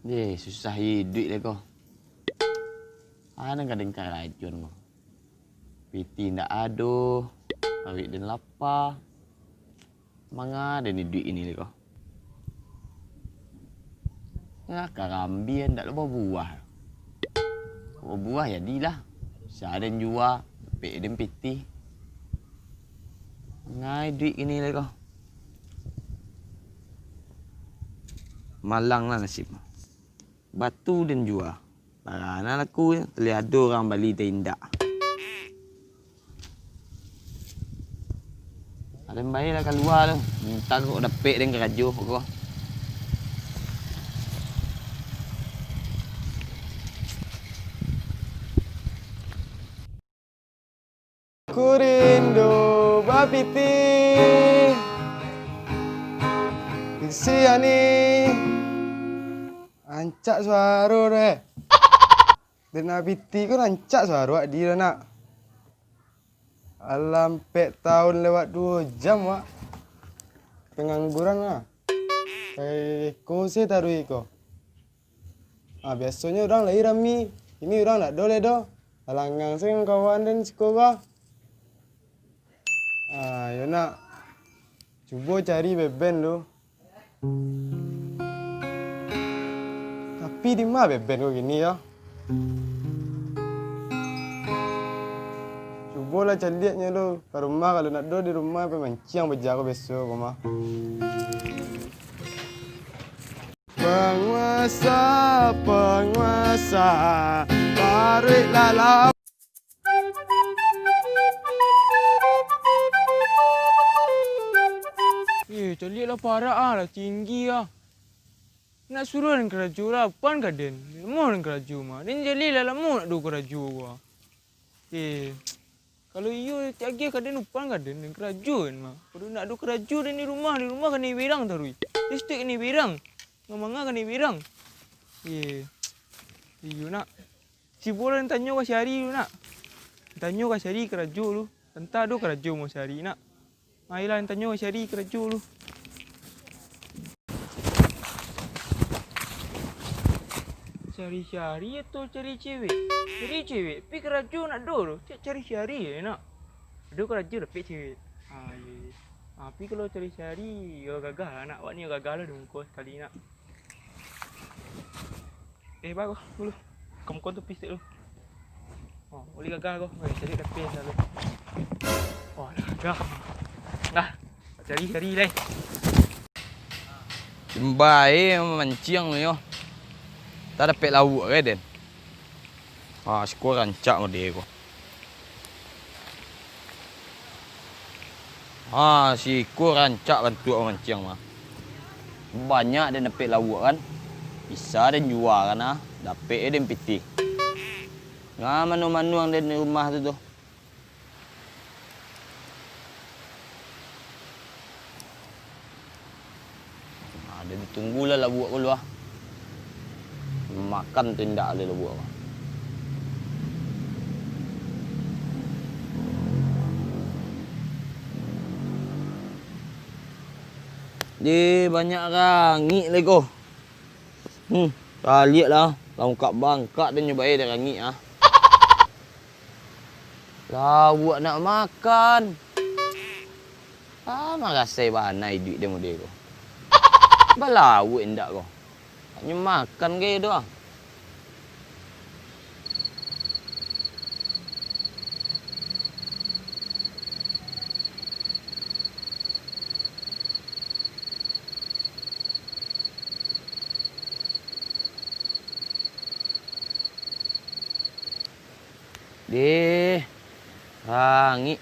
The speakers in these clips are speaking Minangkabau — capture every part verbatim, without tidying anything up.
Deh, susah iduik lai ko. Ado ka den karajoan ko. Piti ndak ado, paruik den lapa. Manga den iduik ini lai ko. Nah, karambia ndak lo babuah. Babuah jadilah. Sa den jua, dapek den piti. Manga iduik ini lai ko. Malang lah nasib. Batu den jua. Barana laku, taliah ado urang bali ta indak. Ado bae lah kalua tu. Minta kok dapek den karajo ko. Ku rindu bapiti. Sia ni. Rancak suaro tu, eh. Dek nak bapiti ko rancak suaro awak di tu, nak. Alah, ampek taun lewat duo jam, wak. Pangangguran, ah. Eh, ko se taruih ko. Ah, biasonyo urang lai rami. Kini urang ndak do lai do. Alangang se kawan den siko ko. Ah, yo nak. Cubo cari beben lu. Tapi di ma beben ko kini yo? Cubolah caliak nyo lu ka rumah, kalau ndak do di rumah, pai manciang baja ko biaso ko mah. Panguasa, panguasa, paruik lalau. Eh, caliak lah parak ah, lah tinggi ah. Nak suruah den karajo lah, upan ka den. Lamoh den karajo mah. Den jaleh lah lamo nak do karajo ko ah. Eh, kalau iyo, agiah ka den upan ka den, den karajo den mah. Kalau ndak ado karajo den di rumah, di rumah kanai berang taruih. Listrik kanai berang. Manga-manga kanai berang. Eh, iyo nak. Cubolah den tanyo ka si Ari tu nak. Tanyo ka si Ari karajo tu. Antah ado karajo mah si Ari nak. Ayolah, den tanyo ka si Ari karajo tu. Cari si Ari atau cari cewek? Cari cewek, tapi karajo ndak ado tu. Cak cari si Ari je nak. Ado karajo dapek cewek. Ah, iyo, iyo. Ah, tapi kalau cari si Ari, yo gagah lah nak. Awak ni yo gagah lah di muko sakali nak. Eh, ba ko, dulu. Muko-muko tu pisek lu. Oh, ulih gagah ko. Weh, cari dapek selalu. Oh, dah gagah. Dah. Cari-cari lai. Simbae manciang nyo. Tak dapek lauak gai den. Ah, siko rancak mode ko. Ah, siko rancak bantuak mamanciang mah. Banyak den dapek lauak kan. Bisa den jua kan ah. Dapek den pitih. Nah, manuang-manuang den di rumah tu tu. Nah, den tunggulah lauak ko lu ah. Makan tu indak lai lauak ko. Deh, banyak rangik lai ko. Hmm, kaliak lah. Langkak bangkak den nyo bae dek rangik ah. Lauak nak makan. Ah, marasai bana iduik den mode ko. Balauak indak ko. Hanyo makan gai doh. Deh, rangik.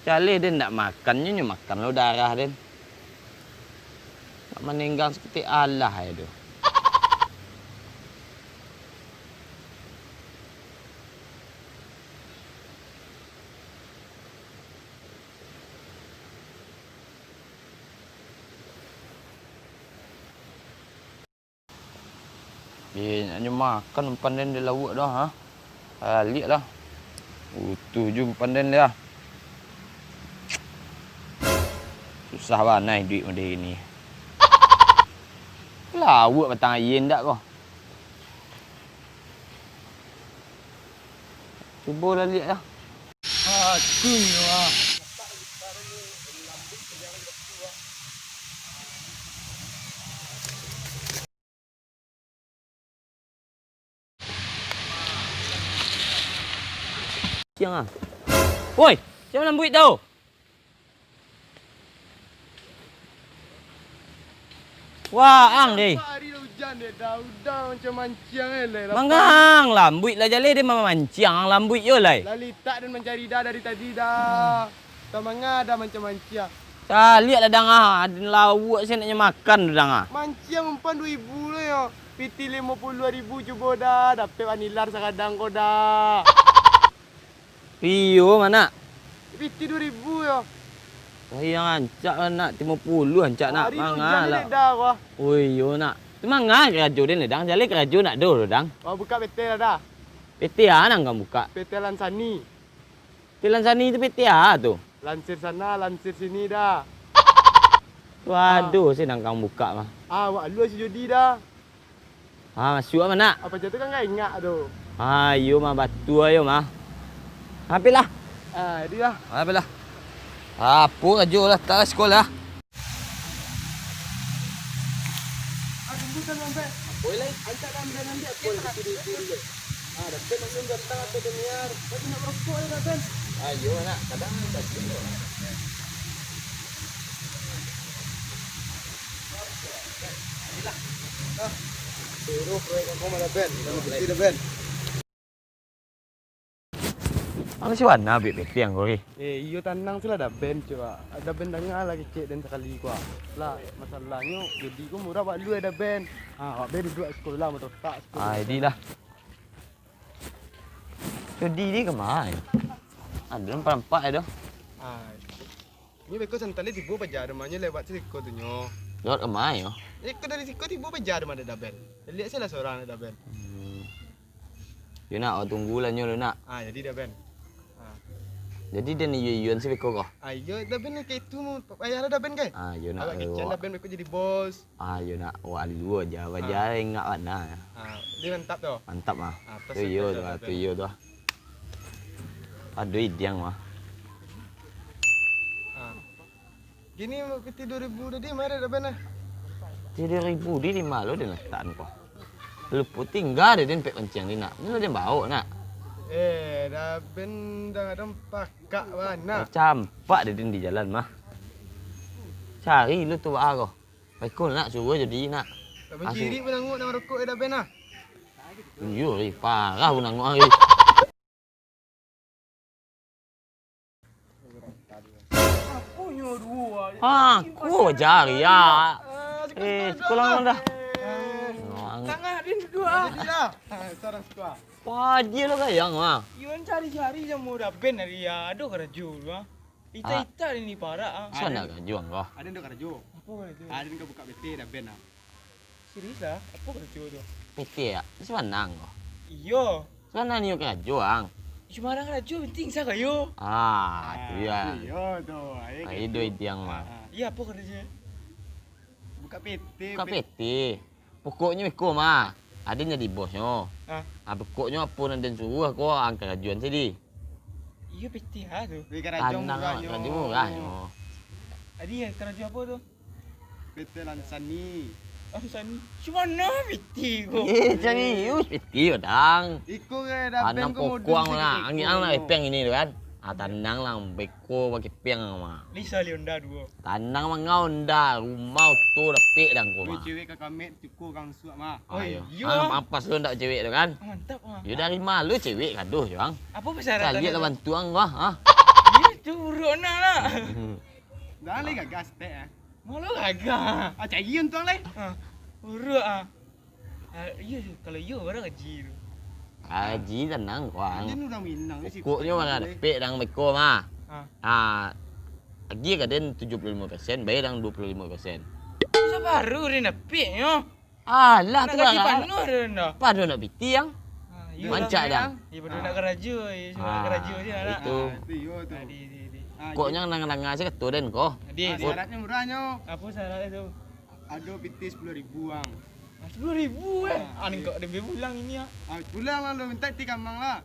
Caleh den ndak makan, nyo, nyo makan lo darah den. Nak manenggang saketek alah ai doh. Eh, nak nyo makan umpan den di lauak doh, ha? Baliak lah. Utuh ju umpan den lah. Susah bana iduik mode kini. Lauak batang aia ndak ko? Cubo lah liek lah. Aku yo ah. Siang ah. Woi, siapa lambuik tu? Wah, ang deh. Hari dah hujan deh, dah udah macam manciang eh, lai. Lapang. Mangang lambuik lah jaleh deh, mamanciang lambuik yo lai. Lah litak dan mancari dah dari tadi dah. Tak manga dah manciang-manciang. Caliak lah dang ah, aden lauak se naknyo makan tu dang ah. Manciang umpan dua ribu lah yo. Piti limo puluah ribu cubo dah, dapek banilar sakadang ko dah. Iyo, ma nak? Piti dua ribu yo. Wah, iyo rancak lah nak, limo puluah rancak nak. Hari tu mangalah. Hujan dek dah ko. Oh iyo nak. Tu manga karajo den dang, jaleh karajo nak doh dang. Oh, bukak P T lah dah. P T a nan kang bukak? P T Lansani. P T Lansani tu P T a tu? Lansir sana, lansir sini dah. Waduh, se nan kang bukak mah. Ah, awak lu si judi dah. Ah, masuak mah nak. Apa tu kan nggak ingat tu. Ah, iyo mah, batua iyo mah. Apilah. Ah, dia. Apilah. Apo ajo lah, tak sekolah. Apo lai? Ancak dah ambiak-ambiak, apo lai? Ah, dah tu maklum datang atau demiar. Tapi nak merokok ya, Raden? Ayo nak, kadang tak cukup. Suruh proyek kampung malah Ben. Dah bukti dah Ben. Ang si Wana abik petang ko, eh. Eh, iyo tanang silah dah Ben, cuba. Dah Ben danga lah kecek den sakali ko. Lah, masalahnyo, judi ko murah bak lu dah Ben. Ha, awak Ben duduak sekolah, mototak sekolah. Ah, jadi lah. Judi ni kama? Ado nampak-nampak ado. Ah. Nyo beko santai tibo paja rumah nyo lewat siko tu nyo. Lewat kama yo? Iko dari siko tibo paja rumah dah Ben. Liek salah sorang dah Ben. Hmm. Yo nak, awak tunggu lah nyo lu nak. Ah, jadi dah Ben. Ah. Jadi den iyo-iyoan si beko ko? Ah, iyo dah Ben, kayak itu payah lah dah Ben kai. Ah, yo nak. Awak kecek dah Ben beko jadi bos. Ah, yo nak, awak lu aja, baja engak wana. Ah, dia mantap tu. Mantap mah. Ah, tu iyo tu, tu iyo tu. Ado idiang mah. Ah. Kini piti dua ribu tadi mari dah Ben ah. Piti dua ribu di limo lo den latakan ko. Lupo tingga deh den pek panciang di nak. Ni lah den baok nak. Eh, dah Ben dah kadang pakak bana. Campak deh den di jalan mah. Cari lu tu baa ko. Baiko nak suruh jadi nak. Tak banciri pun nangok nak marokok eh dah Ben ah. Iyo, eh, parah pun nangok hari. Aponyo duo ah. Ha, ko jari ya. Eh, sekolah mana dah? Tangah din duo ah. Jadilah. Sarang sekolah. Pajia lo gayang ah. Iwan cari-cari jamu dah Ben hari ya. Ado karajo tu ah. Ita-ita ni parak ah. Sana karajo ang ko. Ado ndak karajo? Apo karajo? Ado ka buka P T dah Ben ah. Serius lah, apo karajo tu? P T ya? Sabanang ko. Iyo. Sabanang nio karajo ang. Sabanang karajo penting sa kayo. Ah, tu ya. Iyo tu. Ayo do idiang mah. Iyo apo karajo? Buka P T. Buka P T. Pokoknyo iko mah, aden jadi bosnyo. Ah. Ah, pokoknyo apo nan den suruah ko ang karajoan sadi. Iyo P T ha tu. Tanang awak karajo murahnyo. Adi karajo apo tu? P T Lansani. Lansani. Cuma no P T ko. Eh, serius P T yo dang. Iko ke dah Ben ko modus pokok lah. Angin ang nak epeng ini tu kan. Ah, tanang lah beko pakai peng mah. Lisa Leonda duo. Tanang mangau nda, rumah oto dapek dang ko mah. Cewek ka kamek cuko kang suak mah. Ah, iyo. Iyo. Ah, ampas lu ndak cewek tu kan? Mantap mah. Yo dari ma lu cewek gaduh yo ang. Apo persaratan? Caliak lah bantuang gua, ha? Iyo tu buruk nak lah. Dah lai gagah stek ah. Malu gagah. Ah, cari untuang lai. Ha. Buruk ah. Ah, iyo, kalau iyo, bara gaji tu? Gaji tanang ko ang. Pokoknyo mana dapek dang beko mah. Ha. Ah, gaji ka den tujuah puluah limo persen, bayar dang duo puluah limo persen. Sabaru den dapeknyo. Alah tu gaji panuah den dah. Pado nak piti ang. Mancak dang. Iyo pado nak karajo, iyo cuma nak karajo je lah. Itu. Pokoknyo nang-nang se kato den ko. Syaratnyo murahnyo. Apo syaratnyo tu? Ado pitih sapuluah ribu, Ang. Ah, sapuluah ribu, eh? Ah, ah, ningkak den pulang ini, ah. Ah, pulang lah, lo mintak pitih ka amang lah.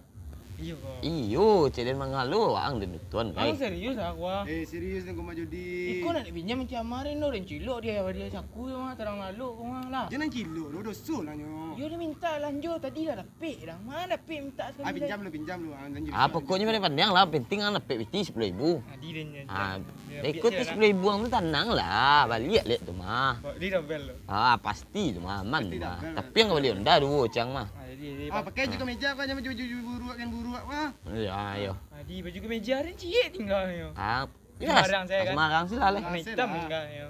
Iyo, ko. Iyo, cek den mangalo, ang den tuan, kai. Ang serius, ah, ko, ah. Eh, serius ni, ko mah judi. Iko nak pinjam macam kamarin, no, den cilok dia, dia saku, mah, tarang lalok, ko, mah, lah. Jan cilok, lo doso lah, nyo. Iyo, dia minta lanjo, tadi lah dapek dah. Mana dapek minta sakali. Ah, pinjam lo, pinjam lo, ang, jan judi. Ah, pokoknyo pandai-pandai lah, penting ang dapek pitih sapuluah ribu. Ah, di den, den, ah, den. Iko pitih sapuluah ribu ang tu tanang lah, baliak lek tu mah. Di double lo. Ah, pasti tu mah, aman tu mah. Tapi ang ka bali Honda duo cang mah. Ah, jadi, jadi, ah, pakai baju kameja ko, jan baju-baju buruak, kain buruak mah. Iyo, iyo. Ah, di baju kameja den ciek tinggal nyo. Ah, iyo, Semarang sajo kan? Semarang sih lah, leh. Warna hitam tinggal nyo.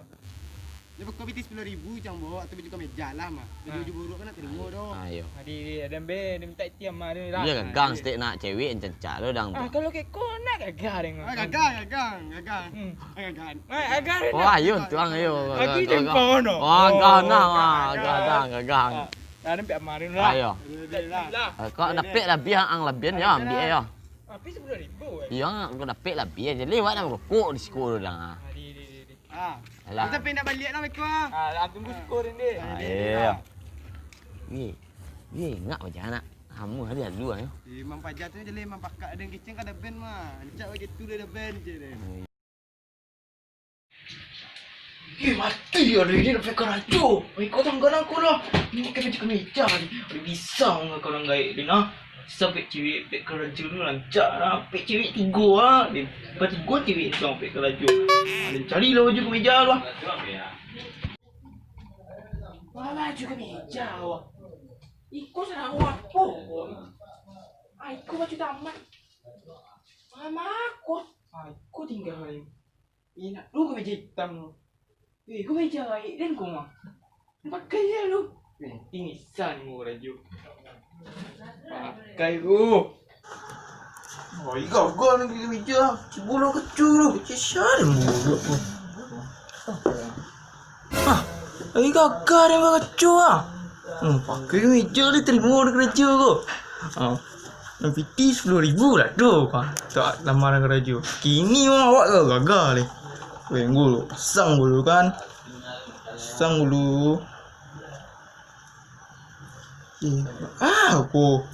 Dia beko pitih sapuluah ribu cang, bawa tu baju kameja lah mah. Baju-baju buruak kan nak tarimo doh. Ah, iyo. Ah, di, di, den be, den minta Tiap hari lah. Iyo, gagang stek nak cewek yang cancak lo dang tu. Ah, kalau kek ko nak gagah deng. Ah, gagah, gagah, gagah. Hmm. Ah, gagah. Ah, gagah. Oh, ayo tuang, ayo. Aku gagah, tempang ono. Oh, gagah, gagah, gagah. Ah, nah, den piak kamarin lah. Ayo. Lah. Ah, kok dapek labiah, ang labiah yo, ambiak yo. Tapi sapuluah ribu, eh. Iyo, kok dapek labiah, jadi awak nak rokok di siko tu dang. Ah, di, di, di, di. Ah. Alah. Kita pindah baliak lah, Miko, ah. Ah, lah, tunggu siko den, deh. Ah, iyo. Wih, wih, ingat macam anak. Lamo hari lalu lah, yo. Eh, Mang Paja tu jaleh Mang Pakak, den keceng ka daben mah. Rancak baitu deh daben, cek den. Eh, mati ari ni nak pai karajo. Iko tangga nangko lah. Ni pakai baju kameja ni. Ari bisa urang gaek den, ah. Sampai cewek pek karajo tu rancak lah. Pek cewek tigo ah. Dek tigo cewek tu sampai karajo. Ah, den cari lah baju kameja tu lah. Wah, baju kameja awak. Iko sarang apo? Ah, iko baju tamat. Mama ko. Ah, iko tinggal. Indak tu kameja itam tu. Eh, kameja gaek den ko mah. Pakai je lu. Eh, tinggi san ko baju. Pakai ko. Oh, iko gua ni kameja. Cibulu kecil lu. Kecil san ko. Ah, lagi gagah den bakaco ah. Hmm, pakai kameja ni tarimo di karajo ko. Ah, nan pitih sapuluah ribu lah tu, Pak. Tak lamaran karajo. Kini mah awak ka gagah ni. Weh, ngulu, pasang dulu kan. Pasang dulu. Eh, ah, ko.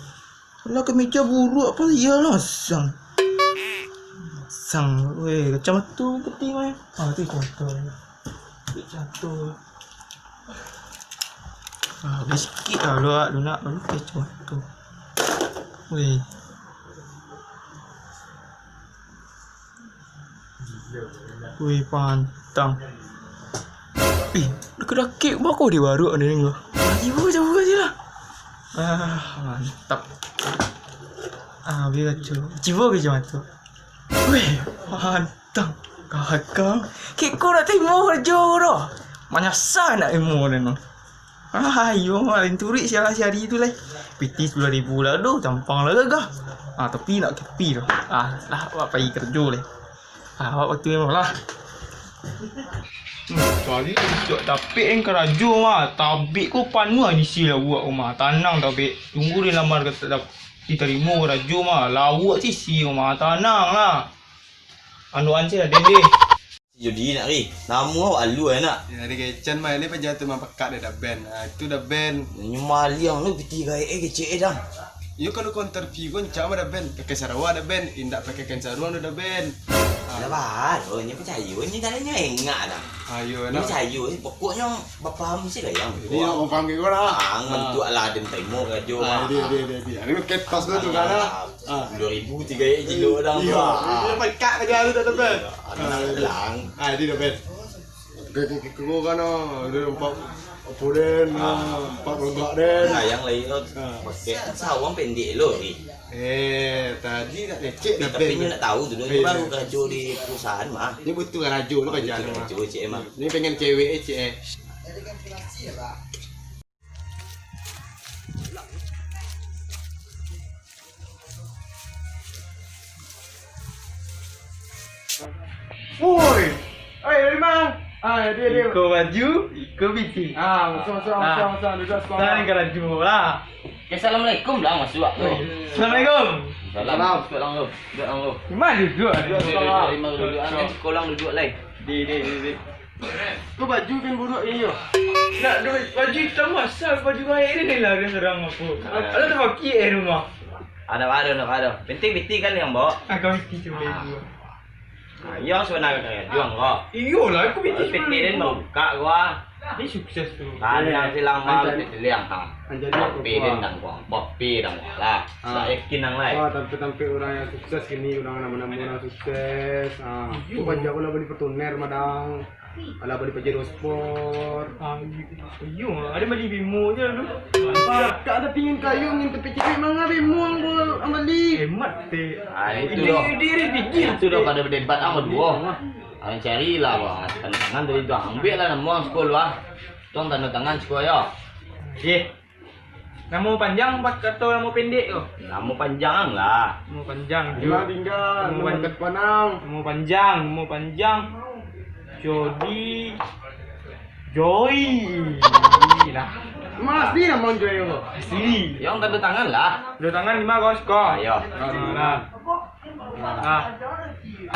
Lah kameja buruak apa iya lah, sang. Sang, weh, kacamata putih mah. Ah, tu kacamata. Kacamata. Ah, sikit lah lu, lu nak, lu kacamata. Weh. Wih, pantang. Ih, dakek-dakek bako di baruak ni ko. Jiwa jauh aja lah. Ah, mantap. Ah, biar kacau. Jiwa ke macam tu. Wih, pantang. Kakak. Kek ko nak timo karajo ko doh. Manyasa nak timo den tu. Ah, iyo, main turik sialah siari tu lai. Pitih sapuluah ribu lah doh, campang lah gagah. Ah, tapi nak kepi tu. Ah, lah, awak pai karajo lai. Ah, awak waktu memang lah. Hmm, kali tu dapek kan karajo mah. Tabik ko panuah isi lauak ko mah. Tanang tabik. Tunggu di lamar ka dap-, ditarimo karajo mah. Lauak sisi ko mah. Tanang lah. Anu ansai lah, den, deh. Judi nak ri. Namo awak alua nak. Ya, ri kecen mah, ni paja tu mampakak deh daben. Ah, itu daben. Nyo maliang lu pitih gaek eh kecek eh dang. Yo kalau konter pi ko encak mah daben, pakai sarawa daben, indak pakai kain saruang tu daben. Ah. Lah baru nyo picayo, nyo dak nyo engak dah. Ayo nak. Picayo, pokoknyo bapaham se gayang. Iyo, bapaham ke ko lah. Ah, mantuak lah den tarimo karajo. Ah, dia, dia, dia, dia. Ini kepas tu kan lah. Ah. Dua ribu tiga ya kilo dah. Iyo, ah. Dia pangkat aja tu dah dapat. Anak lang. Ah, dia dapat. Kau kan, dia nampak apa den, ah, nampak pelegak den. Nah, yang lain tu pakai sawang pendek lo ni. Eh, tadi nak lecek dah. Tapi nyo nak tahu tu, nyo baru karajo di perusahaan mah. Ni butuh karajo lo kerja mah. Karajo cek mah. Ni pengen cewek eh, cek eh. Woi. Oi, dari mana? Ah, dia, dia. Iko baju, iko pitih. Ah, masuk, masuk, masuk, masuk. Duduk sekolah. Tadi karajo lah. Okay, assalamualaikum lah, masuk lah tu. Assalamualaikum. Salam. Salam. Duduk lah tu. Duduk lah tu. Duduk, duduk, duduk. Duduk, duduk, duduk. Sekolah duduk lah. Di, di, di, di. Ko baju kan buruak ni yo. Nak do baju itam masa baju gaek ni lah dia serang aku. Alah tu pakai eh rumah. Ada baru, ada baru. Penting piti kan yang bawa. Aku piti cuba Ah. dulu. Ah, iyo sebenarnya kan juang ko. Iyolah, aku piti Tapi piti sebenarnya. Dia mau buka gua. Dia sukses tu. Tadi yang silang mau Anjali. Piti liang ha. Anjali Kopi apa? Dia ndang gua. Kopi ndang gua lah. Ah. Tak yakin nang lain. Wah, tampil-tampil orang yang sukses kini, orang nama-nama orang sukses. Ah, Iyo. Tu panjang lah beli pertuner madang. Alah bali Pajero Sport. Ah, iyo, ada bali Bimo je dulu. Pakak ada pingin kayu, ngin tapi cewek manga Bimo ang bol ang bali. Hemat teh. Ah, itu Ide, doh. Ide, ide, ide. Itu doh pada berdebat ang baduo. Ang carilah, wah. Tanda tangan dari tu. Ambil lah namo ang sekolah. Tong tanda tangan sekolah yo. Eh, Namo panjang pa-, atau namo pendek tu? Namo panjang lah. Namo panjang, Ima Jo. Tinggal, Namo namo pan-, depan ang. Namo panjang, namo panjang. Jodi. Joy. Lah. Mas, ni namo Joy ko? Asli. Yang tanda tangan lah. Tanda tangan di ma ko? Ayo. Ah, lah. Ah.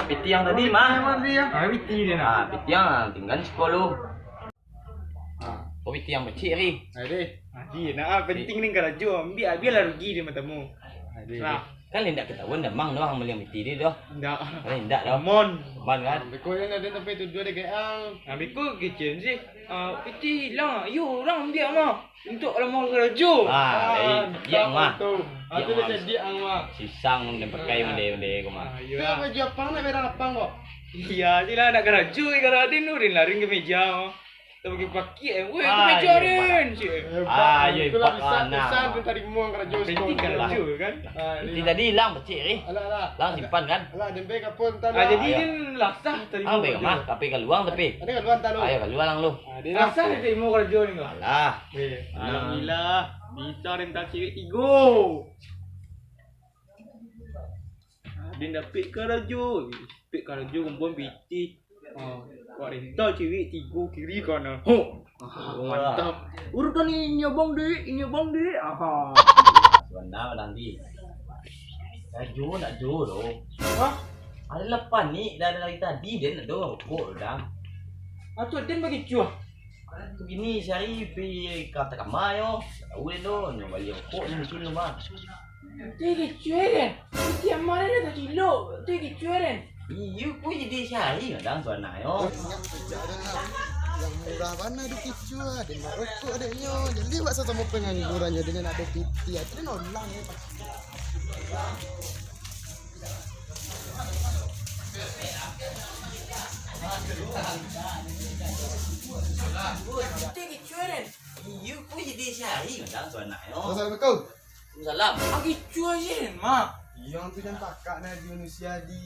Piti yang tadi, mah. Yang mana dia? Ah, piti dia nak. Ah, piti yang tinggal sepuluh. Ah. Oh, piti yang kecil ni. Ade. Ade, nah, penting ni karajo. Ambiak, biarlah rugi dia matamu. Ade. Nah. Kan indak ketahuan dah mang doh ang maliang piti dia doh. Indak. Kan indak doh. Mon. Mon kan? Beko ni ade sampai tuduah dek ang. Nah, beko kecil sih. Ah, piti hilang. Yo, orang ambiak mah. Untuk alamah karajo. Ah, iya mah. Ah, tu dah jadi ang mah. Sisang dan pakai mende-mende ko mah. Ah, iyo. Tu baju apa nak berang apa kok? Iya, je lah nak karajo, kalau ade nurin laring ke meja. Tapakai-pakai, eh. Weh, Ah, kemeja iyo, den, cik. Hebat, Ah, iyo, itulah hebat, bisa, anak. Bisa den tarimo karajo Penting sekolah. Karajo, kan? Ah, Piti iya. Tadi hilang, pecik, eh. Alah, alah. Lang simpan, kan? Alah, den bek kapon tadi. Ah, jadi Ayo. Den lasah tadi. Ah, baik, mah. Tapi kaluang, tapi. Ada kaluang, tak, lu? Ayo, kaluang, lu. Ah, dia lasah dia tarimo karajo ni, kau. Alah. Eh, Alah. Alhamdulillah. Bisa den tak cewek tigo. Ah, den dapek karajo. Dapek karajo, kumpul piti. Ah, wak renta cewek tigo kiri kanan. Ho. Ah, Wah. Mantap. Urutan ini abang dek, ini abang dek. Aha. Sebenarnya nanti. Dah jo, nak jo doh. Hah? Adalah panik dah dari tadi den nak doh rokok dah. Ah, tu den bagi cuah. Begini sehari pi kata kama yo. Tahu den doh, nyo bali rokok ni mungkin tu mah. Teh kecuai den. Tiap malam dia tak cilok. Teh kecuai den. Iyo, ku jadi sehari kadang tu anak yo. Oh, ingat kerja ada lah. Yang murah bana di kicua, ada nak rokok adeknyo. Jadi buat sasamo pengangguran nyo, dia nak ada piti, ada nolang ni. Teh kecuai den. Iyo, ku jadi sehari kadang tu anak yo. Assalamualaikum. Salam. Agi cuai je, Mak. Yang tu jan pakak nah di manusia di.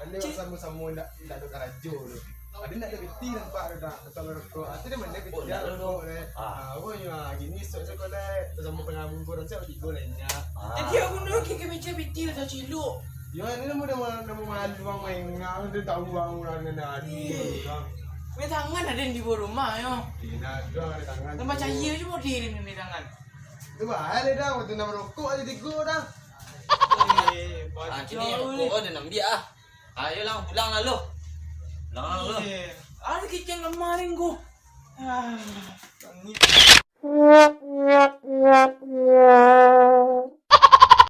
Kan dia Cik. Samo-samo ndak, ndak ada karajo tu. Ada ndak ada piti nampak tu dah. Atau rokok. Ah, tu dia mana piti Oh, ndak ada rokok tu. Deh. Ah. Ah, apa ya? Gini sok sekolah. Sama pengabung korang siapa tiga lainnya. Ah. Jadi aku nak ke meja piti lah cilok. Ya, ini nama nama nama malu bang mengang tu tak uang orang kena adu. Ih. Ni tangan ada di bawah rumah yo. Tidak, doang ada tangan. Tambah cahaya je model ni tangan. Tu bahaya dah, waktu nak merokok aja tiga dah. Eh, Ah, sini pacau rokok ni. Ada nak ambil ah. Ayolah, pulang lah lu. Pulang lah lu. Eh, ada kicing lemari ko. Ah, tangis.